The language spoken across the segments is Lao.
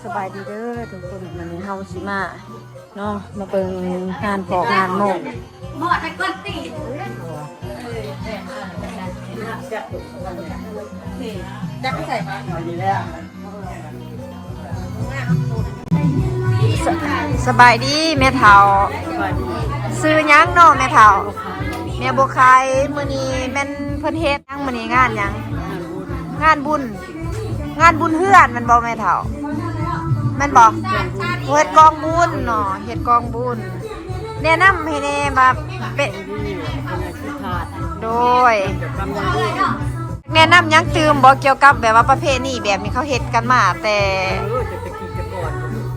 ສະບາຍດີເດີທຸກຄົນ ມື້ນີ້ເຮົາຊິມາເນາະ ມາເບິ່ງງານພອກງານໂມງ. ສະ ສະບາຍດີແມ່ເຖົ້າ. ຊື່ຫຍັງເນາະແມ່ເຖົ້າ? ແມ່ບົວໄຄ. ມື້ນີ້ແມ່ນເພິ່ນເຮັດຫຍັງ? ມື້ນີ້ງານຫຍັງ? ງານບຸນ ງານບຸນເຮືອນແມ່ນບໍ່ແມ່ເຖົ້າ? ແມ່ນບໍ່? ເຮັດກອງບຸນເນາະ ເຮັດກອງບຸນ. ແນະນຳໃຫ້ແດ່ວ່າເປັນ ໂດຍ ແນະນຳຫຍັງຕື່ມບໍ່ ກ່ຽວກັບແບບວ່າປະເພນີແບບນີ້ ເຂົາເຮັດກັນມາແຕ່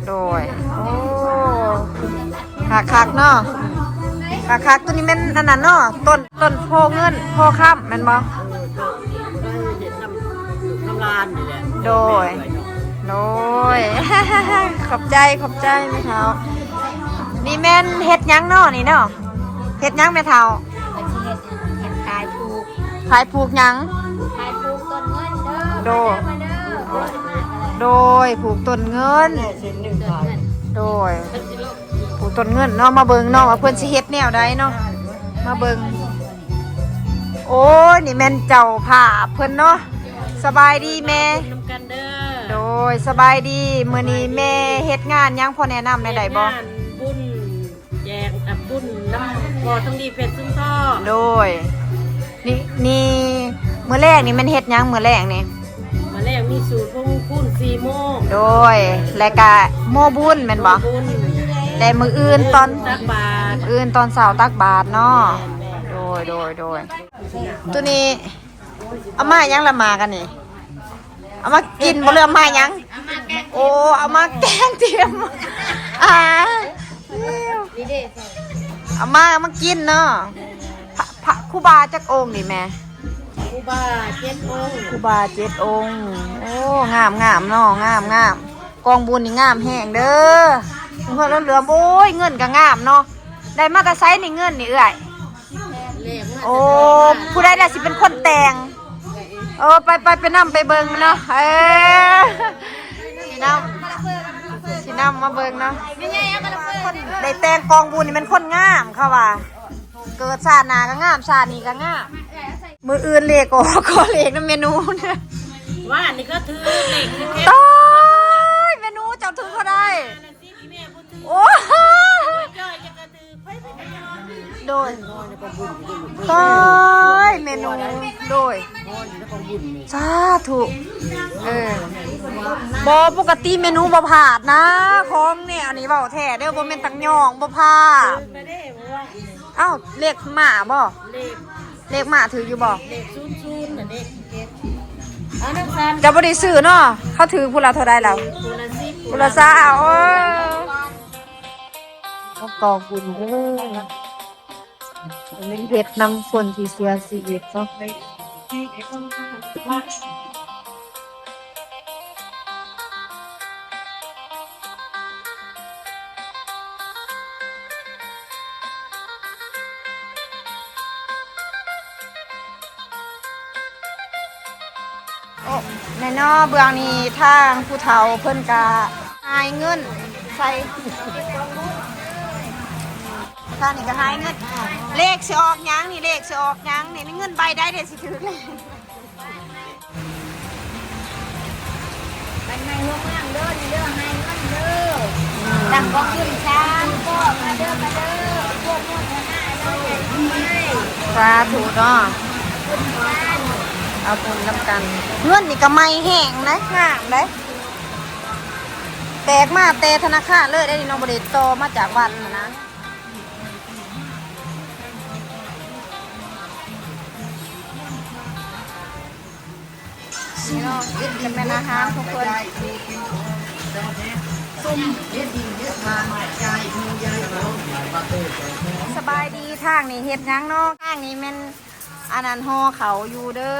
ໂດຍ ໂອ້ ຄັກໆເນາະ ຄັກໆ. ໂຕນີ້ແມ່ນອັນນັ້ນເນາະ ຕົ້ນ ຕົ້ນໂພເງິນໂພຄຳແມ່ນບໍ່? ໂດຍ ໂດຍ ຂອບໃຈ ຂອບໃຈແມ່ເຖົ້າ. ນີ້ແມ່ນເຮັດຫຍັງເນາະນີ້ເນາະ? ເຮັດຫຍັງແມ່ເຖົ້າ? ເພິ່ນຊິເຮັດ ເຮັດຂາຍຜູກ. ຂາຍຜູກຫຍັງ? ຂາຍຜູກຕົ້ນເງິນເດີ. ໂດຍ ມາເດີ ມາເດີ. ໂດຍ ຜູກຕົ້ນເງິນ. ໂດຍ ຜູກຕົ້ນເງິນເນາະ. ມາເບິ່ງເນາະວ່າເພິ່ນຊິເຮັດແນວໃດເນາະ ມາເບິ່ງ. ໂອ້ຍ ນີ້ແມ່ນເຈົ້າພາບເພິ່ນເນາະ. ສະບາຍດີແມ່. ມາບຸນນຳກັນເດີ. ໂດຍ ສະບາຍດີ. ມື້ນີ້ແມ່ເຮັດງານຫຍັງ ພໍແນະນຳແດ່ໄດ້ບໍ່? ເຮັດງານບຸນ ແຈກ ອະ ບຸນນຳພໍ່ທອງດີເພັດສຸນທອນ. ໂດຍ ນີ້ ນີ້ມື້ແລງນີ້ແມ່ນເຮັດຫຍັງ? ມື້ແລງນີ້ ມື້ແລງມີສູດວົງຄູນສີ່ໂມງ. ໂດຍ ແລະກະໂມບຸນແມ່ນບໍ່? ໂມບຸນ. ແຕ່ມື້ອື່ນຕອນ ຕັກບາດ ມື້ອື່ນຕອນເຊົ້າຕັກບາດເນາະ. ໂດຍ ໂດຍ ໂດຍ. ໂຕນີ້ເອົາມາຫຍັງລະ ໝາກອັນນີ້? ເອົາມາກິນບໍ່ ຫຼືເອົາມາຫຍັງ? ໂອ້ ເອົາມາແກງຕຽມ ອ່າ ເອົາມາ ເອົາມາກິນເນາະ. ພະ ພະ ຄູບາຈັກອົງນີ້ແມ່? ຄູບາເຈັດອົງ. ຄູບາເຈັດອົງ. ໂອ້ ງາມໆເນາະ ງາມໆ. ກອງບຸນນີ້ງາມແຮງເດີ ເພື່ອນເຫຼືອມ. ໂອ້ຍ ເງິນກະງາມເນາະ ໄດ້ມາແຕ່ໃສນີ້ ເງິນນີ້ເອື້ອຍ? ໂອ້ ຜູ້ໃດລະຊິເປັນຄົນແຕ່ງ? ເອີ ໄປ ໄປ ໄປນຳໄປເບິ່ງເນາະ. ເອີ ຊິນຳ ຊິນຳມາເບິ່ງເນາະ. ໄດ້ແຕ່ງກອງບຸນນີ້ແມ່ນຄົນງາມ ເຂົາວ່າ ເກີດຊາດໜ້າກະງາມ ຊາດນີ້ກະງາມ. ມື້ອື່ນເລກອອກ ຂໍເລກນຳແມ່ນູ. ວ່ານີ້ກະຖືກເລກ ຕາຍ ແມ່ນູເຈົ້າຖືກເທົ່າໃດ? ໂອ້ ໂດຍ ຕາຍ ແມ່ນູ ໂດຍ ສາທຸ. ເອີ ບໍ່ ປົກກະຕິແມ່ນູບໍ່ພາດນະ ຂອງແນວນີ້ ເວົ້າແທ້ເດີ ບໍ່ແມ່ນຕັງຍອງ ບໍ່ພາດ. ເອົ້າ ເລກມ້າບໍ່? ເລກ ເລກມ້າຖືກຢູ່ບໍ່? ເລກສູນສູນນະເດ. ເຈົ້າບໍ່ໄດ້ຊື້ເນາະ ເຂົາຖືກຜູ້ລະເທົ່າໃດລະ? ຜູ້ລະສິບ ຜູ້ລະຊາວ. ເອີ ກອງບຸນເດີ ເຮັດນຳຄົນທີ່ເສຍຊີວິດເນາະ. ໂອ້ ແມ່ນເນາະ ເບື້ອງນີ້ທາງຜູ້ເຖົ້າເພິ່ນກະຫາຍເງິນໃສ່ ທາງນີ້ກະຫາຍເງິນ. ເລກຊິອອກຫຍັງນີ້? ເລກຊິອອກຫຍັງນີ້? ເງິນໃບໃດເດຊິຖືກເລກ? ໃບໄມ້ຫົວເມືອງເດີ ນີ້ເດີ ໃຫ້ເງິນເດີ ຕັ້ງກອງທຶນສາມ ກໍມາເດີ ມາເດີ ພວກໂມທະນາເດີ ໃຫຍ່ຂຶ້ນໄປ ສາທຸເນາະ ເອົາບຸນນຳກັນ. ເງິນນີ້ກະໃໝ່ແຮງນະ ງາມເດ້ ແຕກມາແຕ່ທະນາຄານເລີຍເດ້ນີ້ເນາະ ບໍ່ໄດ້ຕໍ່ມາຈາກວັດຫັ້ນນະ. ນີ້ເນາະ ຈະແມ່ນອາຫານທຸກຄົນ. ສະບາຍດີ ທາງນີ້ເຮັດຫຍັງເນາະ? ທາງນີ້ແມ່ນອັນນັ້ນຫໍ່ເຂົ້າຢູ່ເດີ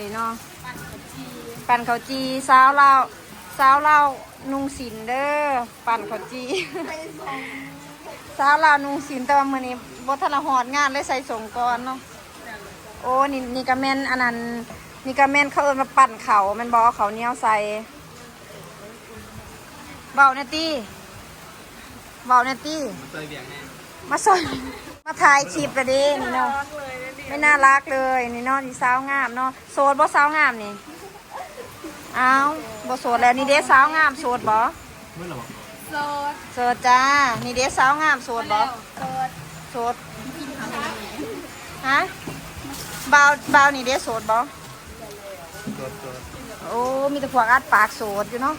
ນີ້ເນາະ ປັ້ນເຂົ້າຈີ່ ສາວລາວ ສາວລາວນຸ່ງສິ້ນເດີ ປັ້ນເຂົ້າຈີ່ ສາວລາວນຸ່ງສິ້ນ. ແຕ່ວ່າມື້ນີ້ບໍ່ທັນລະຮອດງານ ເລີຍໃສ່ສົ້ງກ່ອນເນາະ. ໂອ້ ນີ້ ນີ້ກະແມ່ນອັນນັ້ນ ນີ້ກະແມ່ນເຂົາເອີ້ນວ່າປັ້ນເຂົ້າແມ່ນບໍ່? ເອົາເຂົ້າໜຽວໃສ່. ເວົ້າແດ່ຕິ ເວົ້າແດ່ຕິ ມາຊ່ອຍວຽກແດ່ ມາຊ່ອຍ ມາຖ່າຍຄລິບລະເດ້ນີ້ເນາະ ໄມ່ໜ້າລັກເລີຍນີ້ເນາະ ນີ້ສາວງາມເນາະ ໂສດບໍ່ສາວງາມນີ້? ອ້າວ ບໍ່ໂສດແລ້ວ ນີ້ເດ້ສາວງາມໂສດບໍ່? ໂສດ ໂສດຈ້າ ນີ້ເດ້ສາວງາມໂສດບໍ່? ໂສດ ໂສດ ຮະ ບ່າວ ບ່າວນີ້ເດ້ໂສດບໍ່? ໂອ້ ມີແຕ່ພວກອັດປາກໂສດຢູ່ເນາະ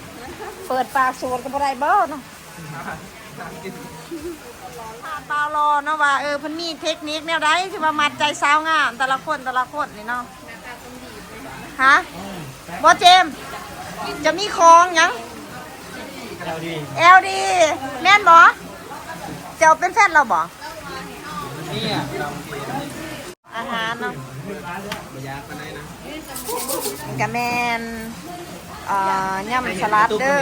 ເປີດປາກໂສດກໍບໍ່ໄດ້ບໍ່ເນາະ ຖາມບ່າວຫຼໍ່ເນາະວ່າ ເອີ ເພິ່ນມີເທັກນິກແນວໃດ ທີ່ວ່າມັດໃຈສາວງາມແຕ່ລະຄົນ ແຕ່ລະຄົນນີ້ເນາະ ຮະ ບໍ່ເຈມ ຈະມີຂອງຫຍັງ? ແອລດີ ແອລດີ ແມ່ນບໍ່? ເຈົ້າເປັນແຟນລາວບໍ່? ນີ້ອະ ອາຫານເນາະ ບໍ່ຢາກປານໃດນະ ກະແມ່ນ ເອີ ຍຳສະຫຼັດເດີ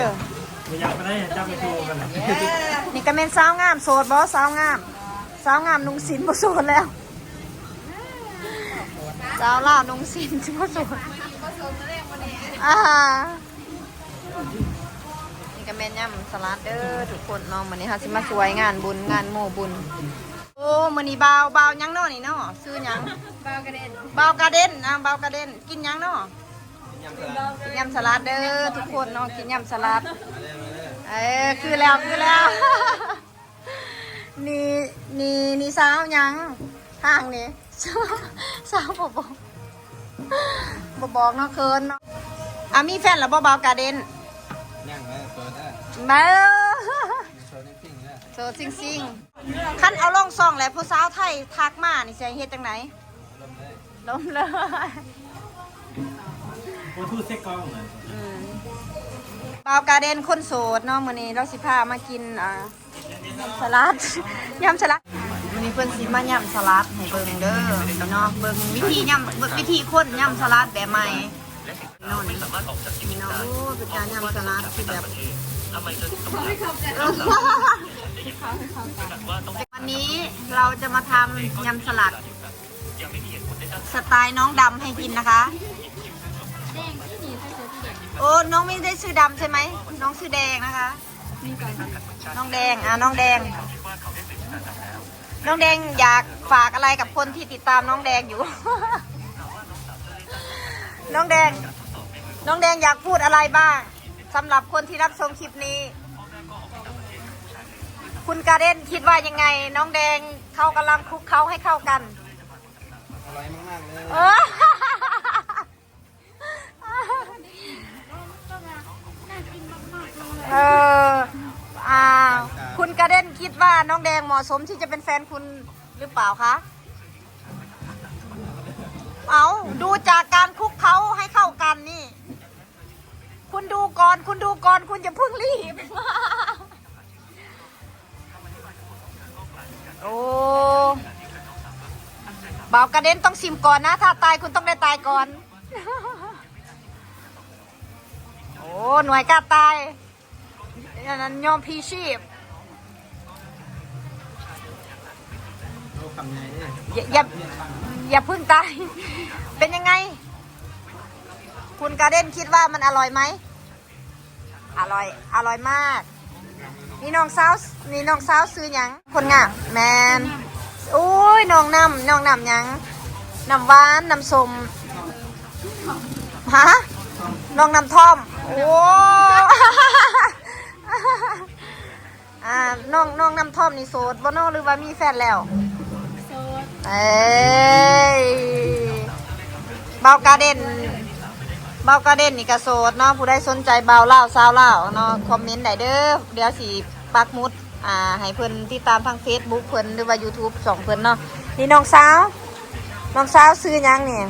ບໍ່ຢາກປານໃດ ຈັບໄປໂຊກັນ ນີ້ກະແມ່ນສາວງາມໂສດບໍ່? ສາວງາມ ສາວງາມນຸ່ງສິ້ນບໍ່ໂສດແລ້ວ ສາວລາວນຸ່ງສິ້ນຊິບໍ່ໂສດ ອ່າ ນີ້ກະແມ່ນຍຳສະຫຼັດເດີທຸກຄົນເນາະ ມື້ນີ້ເຮົາຊິມາຊ່ວຍງານບຸນ ງານໝູ່ບຸນ ໂອ້ ມື້ນີ້ບ່າວ ບ່າວຫຍັງເນາະນີ້ເນາະ ຊື່ຫຍັງ? ບ່າວກະເດັນ ບ່າວກະເດັນ ອ່າ ບ່າວກະເດັນ ກິນຫຍັງເນາະ? ກິນຍຳສະຫຼັດເດີທຸກຄົນເນາະ ກິນຍຳສະຫຼັດ ເອີ ຄືແລ້ວ ຄືແລ້ວ ນີ້ ນີ້ ນີ້ສາວຫຍັງ? ທາງນີ້ ສາວ ສາວບໍ່ບອກ ບໍ່ບອກເນາະ ເຂີນເນາະ ອ່າ ມີແຟນແລ້ວບໍ່ ບ່າວກະເດັນ? ຍັງເລີຍ ໂສດເດີ ເບີ ໂສດຊິງໆເດີ ໂສດຊິງໆ ຄັນເອົາລົງຊ່ອງແລ້ວ ຜູ້ສາວໄທທັກມານີ້ ຊິໃຫ້ເຮັດຈັ່ງໃດ? ລົມເລີຍ ລົມເລີຍ ບໍ່ຖືກໃສ່ກ້ອງເລີຍ ອືມ ບ່າວກະເດັນຄົນໂສດເນາະ ມື້ນີ້ລາວຊິພາມາກິນ ອ່າ ຍຳສະຫຼັດ ຍຳສະຫຼັດ ມື້ນີ້ເພິ່ນຊິມາຍຳສະຫຼັດໃຫ້ເບິ່ງເດີເນາະ ເບິ່ງວິທີຍຳ ເບິ່ງວິທີຄົນຍຳສະຫຼັດແບບໃໝ່ ໂອ້ ເປັນຕາຍຳສະຫຼັດທີ່ແບບ ວັນນີ້ເຮົາຈະມາທຳຍຳສະຫຼັດ ສະໄຕລ໌ນ້ອງດຳໃຫ້ກິນນະຄະ ໂອ້ ນ້ອງໄມ່ໄດ້ຊື່ດຳໃຊ່ໄໝ? ນ້ອງຊື່ແດງນະຄະ ນ້ອງແດງ ອ່າ ນ້ອງແດງ ນ້ອງແດງຢາກຝາກອະໄລກັບຄົນທີ່ຕິດຕາມນ້ອງແດງຢູ່? ນ້ອງແດງ ນ້ອງແດງຢາກພູດອະໄລບ້າງ ສຳລັບຄົນທີ່ຮັບຊົມຄລິບນີ້? ຄຸນກາເດັນຄິດວ່າຍັງໄງ? ນ້ອງແດງເຂົາກຳລັງຄຸກເຄົ້າໃຫ້ເຂົ້າກັນ. ອະຮ່ອຍມາກໆເລີຍ. ເອີ ເອີ ອ່າ ຄຸນກາເດັນຄິດວ່ານ້ອງແດງເໝາະສົມທີ່ຈະເປັນແຟນຄຸນຫຼືເປົ່າຄະ? ເອົາ ດູຈາກການຄຸກເຄົ້າໃຫ້ເຂົ້າກັນນີ້ ຄຸນດູກ່ອນ ຄຸນດູກ່ອນ ຄຸນຢ່າເພິ່ງລີບ. ໂອ້ ບ່າວກາເດັນຕ້ອງຊິມກ່ອນນະ ຖ້າຕາຍຄຸນຕ້ອງໄດ້ຕາຍກ່ອນ. ໂອ້ ໜ່ວຍກ້າຕາຍ ອັນນັ້ນຍອມພລີຊີບ. ໂອ້ ຄຳໃຫຍ່ເດ້. ຢ່າ ຢ່າ ຢ່າເພິ່ງຕາຍ. ເປັນຍັງໄງ? ຄຸນກາເດັນຄິດວ່າມັນອະຮ່ອຍໄໝ? ອະຮ່ອຍ ອະຮ່ອຍມາກ. ນີ້ນ້ອງສາວ ນີ້ນ້ອງສາວຊື່ຫຍັງ? ຄົນງາມ ແມ່ນ. ໂອ້ຍ ນ້ອງນ້ຳ ນ້ອງນ້ຳຫຍັງ? ນ້ຳຫວານ ນ້ຳສົ້ມ. ຮະ? ນ້ອງນ້ຳທ່ອມ. ໂອ້ ອ່າ ນ້ອງ ນ້ອງນ້ຳທ່ອມນີ້ໂສດບໍ່ເນາະ ຫຼືວ່າມີແຟນແລ້ວ? ໂສດ. ເອີຍ ບ່າວກາເດັນ ບ່າວກາເດັນນີ້ກະໂສດເນາະ. ຜູ້ໃດສົນໃຈບ່າວລາວ ສາວລາວເນາະ ຄອມເມັນໄດ້ເດີ. ດຽວຊິປັກໝຸດ ອ່າ ໃຫ້ເພິ່ນຕິດຕາມທາງເຟສບຸກເພິ່ນ ຫຼືວ່າຢູທູບຊ່ອງເພິ່ນເນາະ. ນີ້ນ້ອງສາວ ນ້ອງສາວຊື່ຫຍັງນີ້?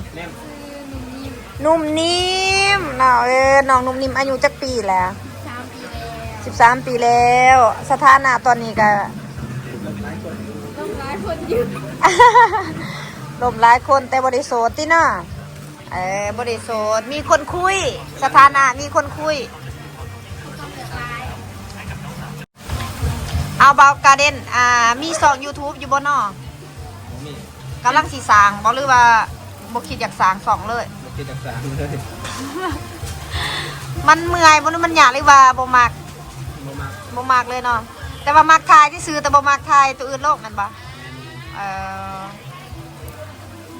ໜຸ່ມນິ້ມເນາະ. ເອີ ນ້ອງໜຸ່ມນິ້ມອາຍຸຈັກປີແລ້ວ? ສິບສາມປີແລ້ວ. ສະຖານະຕອນນີ້ກະ ລົມຫຼາຍຄົນຢູ່ ລົມຫຼາຍຄົນ ແຕ່ບໍ່ໄດ້ໂສດຕິເນາະ? ເອີ ບໍ່ໄດ້ໂສດ ມີຄົນຄຸຍ. ສະຖານະມີຄົນຄຸຍ. ເອົາ ບ່າວກາເດັນ ອ່າ ມີຊ່ອງຢູທູບຢູ່ບໍ່ເນາະ? ບໍ່ມີ. ກຳລັງຊິສ້າງບໍ່ ຫຼືວ່າບໍ່ຄິດຢາກສ້າງຊ່ອງເລີຍ? ບໍ່ຄິດຢາກສ້າງເລີຍ. ມັນເມື່ອຍບໍ່ ຫຼືມັນຍາກ ຫຼືວ່າບໍ່ມັກ? ບໍ່ ບໍ່ມັກເລີຍເນາະ ແຕ່ວ່າມັກຖ່າຍຊື່ໆ ແຕ່ບໍ່ມັກຖ່າຍໂຕອື່ນລົງແມ່ນບໍ່? ເອີ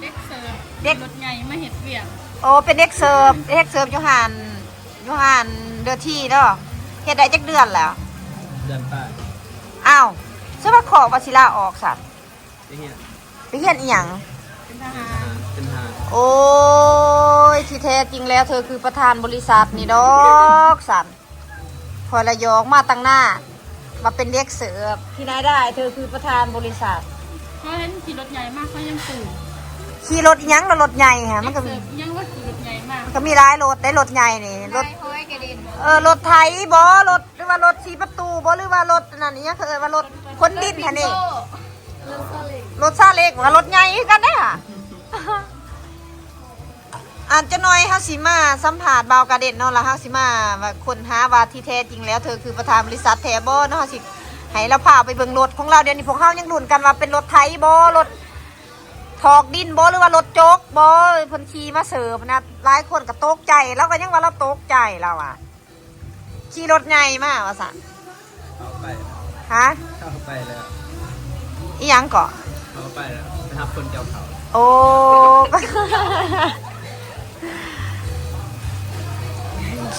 ເດັກເສີບ ເດັກ ລົດໃຫຍ່ມາເຮັດວຽກ. ໂອ້ ເປັນເດັກເສີບ ເດັກເສີບຢູ່ຮ້ານ ຢູ່ຮ້ານເດີທີເນາະ. ເຮັດໄດ້ຈັກເດືອນແລ້ວ? ເດືອນປາຍ. ອ້າວ ສະວ່າຂໍວ່າຊິລາອອກຊັ້ນ. ໄປຮຽນ ໄປຮຽນອີ່ຫຍັງ? ເປັນທະຫານ ເປັນທະຫານ. ໂອ້ຍ ທີ່ແທ້ຈິງແລ້ວເທີຄືປະທານບໍລິສັດນີ້ດອກຊັ້ນ. ຂ້ອຍລະຢອກມາຕັ້ງນານ ມາເປັນເດັກເສີບ ທີ່ໄດ້ໄດ້ ເທີຄືປະທານບໍລິສັດ. ຂ້ອຍເຫັນຂີ່ລົດໃຫຍ່ມາ ຂ້ອຍຍັງຕື່ນ. ຂີ່ລົດອີ່ຫຍັງລະ ລົດໃຫຍ່ຫັ້ນ ມັນກໍ ເດັກເສີບອີ່ຫຍັງວ່າຂີ່ລົດໃຫຍ່ມາ ມັນກໍມີຫຼາຍລົດໄດ໋ ລົດໃຫຍ່ນີ້ ລົດ ເອີ ລົດໄຖບໍ ລົດ ຫຼືວ່າລົດສີ່ປະຕູບໍ ຫຼືວ່າລົດອັນນັ້ນອີ່ຫຍັງ ເຂົາເອີ້ນວ່າລົດຂົນດິນຫັ້ນນີ້ ລົດຊາເລັກ ລົດຊາເລັກ ມັນກໍລົດໃຫຍ່ຄືກັນເດ້ຫະ. ອັນ ຈັກໜ່ອຍເຮົາຊິມາສຳພາດບ່າວກາເດັນເນາະ ແລ້ວເຮົາຊິມາວ່າ ຄົ້ນຫາວ່າທີ່ແທ້ຈິງແລ້ວເທີຄືປະທານບໍລິສັດແທ້ບໍ່ເນາະ. ເຮົາຊິໃຫ້ລາວພາໄປເບິ່ງລົດຂອງລາວ. ດຽວນີ້ພວກເຮົາຍັງລຸ້ນກັນວ່າເປັນລົດໄຖບໍ ລົດຖອກດິນບໍ ຫຼືວ່າລົດຈົກບໍ ເພິ່ນຂີ່ມາເສີບນະ. ຫຼາຍຄົນກໍຕົກໃຈ ລາວກໍຍັງວ່າລາວຕົກໃຈ ລາວວ່າ ຂີ່ລົດໃຫຍ່ມາວ່າຊັ້ນ. ເຂົາໄປແລ້ວ. ຮະ? ເຂົາໄປແລ້ວ. ອີ່ຫຍັງເກາະ? ເຂົາໄປແລ້ວ ໄປຮັບຄົນກ່ຽວເຂົ້າ. ໂອ້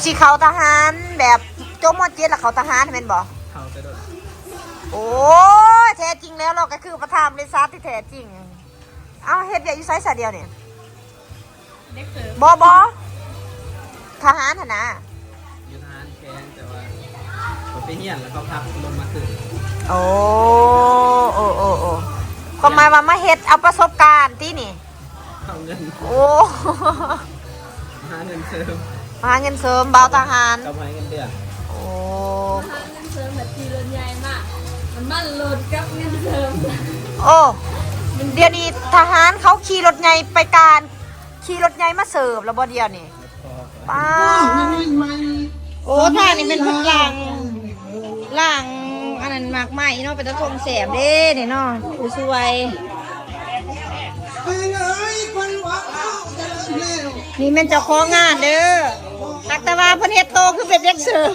ຊິເຂົ້າທະຫານ ແບບຈົບ ມ.ເຈັດ ແລ້ວເຂົ້າທະຫານແມ່ນບໍ່? ເຂົ້າແຕ່ດົນ. ໂອ້ຍ ແທ້ຈິງແລ້ວເນາະ ກໍຄືປະທານບໍລິສັດທີ່ແທ້ຈິງ. ເອົ້າ ເຮັດວຽກຢູ່ໃສຊະດຽວນີ້? ເດັກເສີບ. ບໍ່ ບໍ່ ທະຫານຫັ້ນນະ. ຢູ່ທະຫານແຂວງ ແຕ່ວ່າໄປຮຽນແລ້ວກໍພັກລົງມາຂຶ້ນ. ໂອ້ ໂອ້ ໂອ້ ໂອ້ ຄວາມໝາຍວ່າມາເຮັດເອົາປະສົບການຕິນີ້? ເອົາເງິນ. ໂອ້ ມາຫາເງິນເສີມ ມາຫາເງິນເສີມ ບ່າວທະຫານ ກໍໃຫ້ເງິນເດືອນ. ໂອ້ ມາຫາເງິນເສີມແບບຂີ່ລົດໃຫຍ່ມາ ນ້ຳມັນລົດກັບເງິນເສີມ. ໂອ້ ດຽວນີ້ທະຫານເຂົາຂີ່ລົດໃຫຍ່ໄປການ ຂີ່ລົດໃຫຍ່ມາເສີບແລ້ວບໍ່ດຽວນີ້? ປ້າ ໂອ້ ທາງນີ້ແມ່ນເພິ່ນລ້າງ ລ້າງອັນນັ້ນໝາກໄມ້ເນາະ ເປັນຕາຊົມແຊບເດ້ນີ້ເນາະ ຜູ້ຊ່ວຍ. ນີ້ແມ່ນເຈົ້າຂອງງານເດີ ສັກແຕ່ວ່າເພິ່ນເຮັດໂຕຄືເປັນເດັກເສີບ.